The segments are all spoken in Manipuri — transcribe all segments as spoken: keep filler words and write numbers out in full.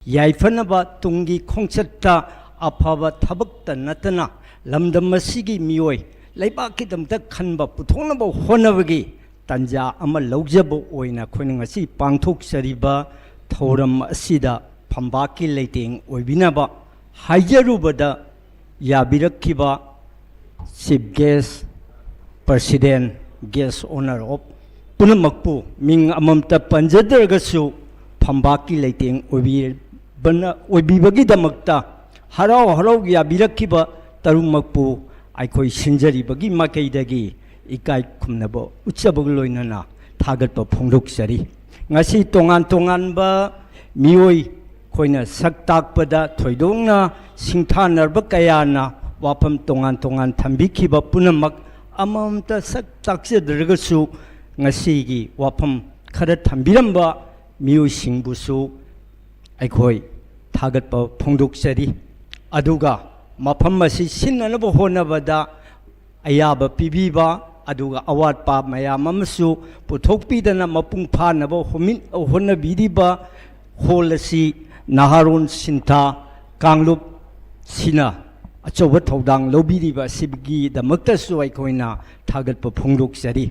ꯌꯥꯏꯐꯅꯕ, ꯇꯨꯡꯒꯤ ꯈꯣꯡꯆꯠꯇ ꯑꯐꯕ ꯊꯕꯛꯇ ꯅꯠꯇꯅ ꯂꯝꯗꯝ ꯑꯁꯤꯒꯤ ꯃꯤꯑꯣꯏ, ꯂꯩꯕꯥꯛꯀꯤꯗꯃꯛꯇ ꯈꯟꯕ ꯄꯨꯊꯣꯛꯅꯕ ꯍꯣꯠꯅꯕꯒꯤ ꯇꯥꯟꯖꯥ ꯑꯃ ꯂꯧꯖꯕ ꯑꯣꯏꯅ ꯑꯩꯈꯣꯏꯅ ꯉꯁꯤ ꯄꯥꯡꯊꯣꯛꯆꯔꯤꯕ ꯊꯧꯔꯝ ꯑꯁꯤꯗ ꯐꯝꯕꯥꯛꯀꯤ ꯂꯩꯇꯦꯡ ꯑꯣꯏꯕꯤꯅꯕ ꯍꯥꯏꯖꯔꯨꯕꯗ ꯌꯥꯕꯤꯔꯛꯈꯤꯕ Chief Guest, President, Guest Honour of ꯄꯨꯝꯅꯃꯛꯄꯨ ꯃꯤꯡ ꯑꯃꯃꯝꯇ ꯄꯟꯖꯗ꯭ꯔꯒꯁꯨ ꯐꯝꯕꯥꯛꯀꯤ ꯂꯩꯇꯦꯡ ꯑꯣꯏꯕꯤꯕꯅ-, ꯑꯣꯏꯕꯤꯕꯒꯤꯗꯃꯛꯇ ꯍꯔꯥꯎ ꯍꯔꯥꯎ ꯌꯥꯕꯤꯔꯛꯈꯤꯕ ꯇꯔꯨꯛꯃꯛꯄꯨ ꯑꯩꯈꯣꯏ ꯁꯤꯟꯖꯔꯤꯕꯒꯤ ꯃꯥꯏꯀꯩꯗꯒꯤ ꯏꯀꯥꯏ ꯈꯨꯝꯅꯕ ꯎꯠꯆꯕꯒ ꯂꯣꯏꯅꯅ ꯊꯥꯒꯠꯄ ꯐꯣꯡꯗꯣꯛꯆꯔꯤ꯫ ꯉꯁꯤ ꯇꯣꯉꯥꯟ ꯇꯣꯉꯥꯟꯕ ꯃꯤꯑꯣꯏ ꯑꯩꯈꯣꯏꯅ ꯁꯛ ꯇꯥꯛꯄꯗ ꯊꯣꯏꯗꯣꯛꯅ ꯁꯤꯡꯊꯥꯅꯔꯕ ꯀꯌꯥꯅ ꯋꯥꯐꯝ ꯇꯣꯉꯥꯟ ꯇꯣꯉꯥꯟ ꯊꯝꯕꯤꯈꯤꯕ ꯄꯨꯝꯅꯃꯛ ꯑꯃꯃꯝꯇ ꯁꯛ ꯇꯥꯛꯆꯗ꯭ꯔꯒꯁꯨ ꯉꯁꯤꯒꯤ ꯋꯥꯐꯝ ꯈꯔ ꯊꯝꯕꯤꯔꯝꯕ ꯃꯤꯑꯣꯏꯁꯤꯡꯕꯨꯁꯨ ꯑꯩꯈꯣꯏ ꯊꯥꯒꯠꯄ ꯐꯣꯡꯗꯣꯛꯆꯔꯤ꯫ ꯑꯗꯨꯒ ꯃꯐꯝ ꯑꯁꯤ ꯁꯤꯟꯅꯅꯕ ꯍꯣꯠꯅꯕꯗ ꯑꯌꯥꯕ ꯄꯤꯕꯤꯕ, ꯑꯗꯨꯒ ꯑꯋꯥꯠꯄ ꯃꯌꯥꯝ ꯑꯃꯁꯨ ꯄꯨꯊꯣꯛꯄꯤꯗꯅ ꯃꯄꯨꯡ ꯐꯥꯅꯕ ꯍꯣꯃꯤ-, ꯍꯣꯠꯅꯕꯤꯔꯤꯕ ꯍꯣꯜ ꯑꯁꯤ ꯅꯍꯥꯔꯣꯟ ꯁꯤꯟꯊꯥ ꯀꯥꯡꯂꯨꯞ ꯁꯤꯅ ꯑꯆꯧꯕ ꯊꯧꯗꯥꯡ ꯂꯧꯕꯤꯔꯤꯕ ꯑꯁꯤꯒꯤꯗꯃꯛꯇꯁꯨ ꯑꯩꯈꯣꯏꯅ ꯊꯥꯒꯠꯄ ꯐꯣꯡꯗꯣꯛꯆꯔꯤ꯫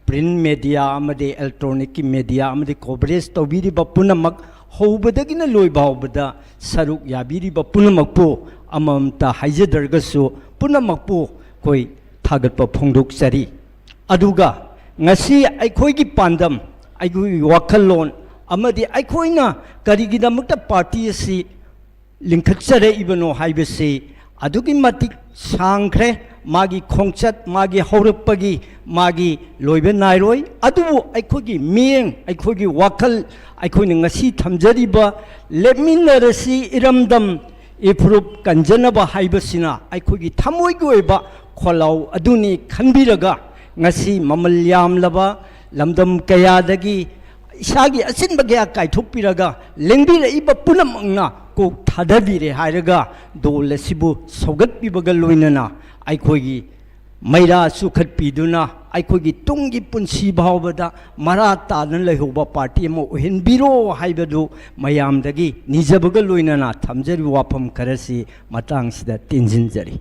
Print media ꯑꯃꯗꯤ electronic media ꯑꯃꯗꯤ coverage ꯇꯧꯕꯤꯔꯤꯕ ꯄꯨꯝꯅꯃꯛ, ꯍꯧꯕꯗꯒꯤꯅ ꯂꯣꯏꯕ ꯐꯥꯎꯕꯗ ꯁꯔꯨꯛ ꯌꯥꯕꯤꯔꯤꯕ ꯄꯨꯝꯅꯃꯛꯄꯨ ꯑꯃꯃꯝꯇ ꯍꯥꯏꯖꯗ꯭ꯔꯒꯁꯨ ꯄꯨꯝꯅꯃꯛꯄꯨ ꯑꯩꯈꯣꯏ ꯊꯥꯒꯠꯄ ꯐꯣꯡꯗꯣꯛꯆꯔꯤ꯫ ꯑꯗꯨꯒ ꯉꯁꯤ ꯑꯩꯈꯣꯏꯒꯤ ꯄꯥꯟꯗꯝ, ꯑꯩꯈꯣꯏꯒꯤ ꯋꯥꯈꯜꯂꯣꯟ ꯑꯃꯗꯤ ꯑꯩꯈꯣꯏꯅ ꯀꯔꯤꯒꯤꯗꯃꯛꯇ party ꯑꯁꯤ ꯂꯤꯡꯈꯠꯆꯔꯛꯏꯕꯅꯣ ꯍꯥꯏꯕꯁꯤ ꯑꯗꯨꯛꯀꯤ ꯃꯇꯤꯛ ꯁꯥꯡꯈ꯭ꯔꯦ꯫ ꯃꯥꯒꯤ ꯈꯣꯡꯆꯠ, ꯃꯥꯒꯤ ꯍꯧꯔꯛꯄꯒꯤ, ꯃꯥꯒꯤ ꯂꯣꯏꯕ ꯅꯥꯏꯔꯣꯏ꯫ ꯑꯗꯨꯕꯨ ꯑꯩꯈꯣꯏꯒꯤ ꯃꯤꯠꯌꯦꯡ, ꯑꯩꯈꯣꯏꯒꯤ ꯋꯥꯈꯜ, ꯑꯩꯈꯣꯏꯅ ꯉꯁꯤ ꯊꯝꯖꯔꯤꯕ "ꯂꯦꯞꯃꯤꯟꯅꯔꯁꯤ ꯏꯔꯝꯗꯝ ꯏꯐꯨꯔꯨꯞ ꯀꯟꯖꯅꯕ" ꯍꯥꯏꯕꯁꯤꯅ ꯑꯩꯈꯣꯏꯒꯤ ꯊꯃꯣꯏꯒꯤ ꯑꯣꯏꯕ ꯈꯣꯜꯂꯥꯎ ꯑꯗꯨꯅꯤ ꯈꯟꯕꯤꯔꯒ, ꯉꯁꯤ ꯃꯃꯜ ꯌꯥꯝꯂꯕ ꯂꯝꯗꯝ ꯀꯌꯥꯗꯒꯤ ꯏꯁꯥꯒꯤ ꯑꯆꯤꯟꯕ ꯀꯌꯥ ꯀꯥꯏꯊꯣꯛꯄꯤꯔꯒ ꯂꯦꯡꯕꯤꯔꯛꯏꯕ ꯄꯨꯝꯅꯃꯛꯅ ꯀꯣꯛ ꯊꯥꯗꯕꯤꯔꯦ ꯍꯥꯏꯔꯒ ꯗꯣꯜ ꯑꯁꯤꯕꯨ ꯁꯧꯒꯠꯄꯤꯕꯒ ꯂꯣꯏꯅꯅ ꯑꯩꯈꯣꯏꯒꯤ ꯃꯩꯔꯥ ꯆꯨꯈꯠꯄꯤꯗꯨꯅ ꯑꯩꯈꯣꯏꯒꯤ ꯇꯨꯡꯒꯤ ꯄꯨꯟꯁꯤ ꯐꯥꯎꯕꯗ ꯃꯔꯥ ꯇꯥꯅ ꯂꯩꯍꯧꯕ ꯄꯥꯔꯇꯤ ꯑꯃ ꯑꯣꯏꯍꯟꯕꯤꯔꯣ ꯍꯥꯏꯕꯗꯨ ꯃꯌꯥꯝꯗꯒꯤ ꯅꯤꯖꯕꯒ ꯂꯣꯏꯅꯅ ꯊꯝꯖꯔꯤꯕ ꯋꯥꯐꯝ ꯈꯔꯁꯤ ꯃꯇꯥꯡꯁꯤꯗ ꯇꯦꯟꯁꯤꯟꯖꯔꯤ꯫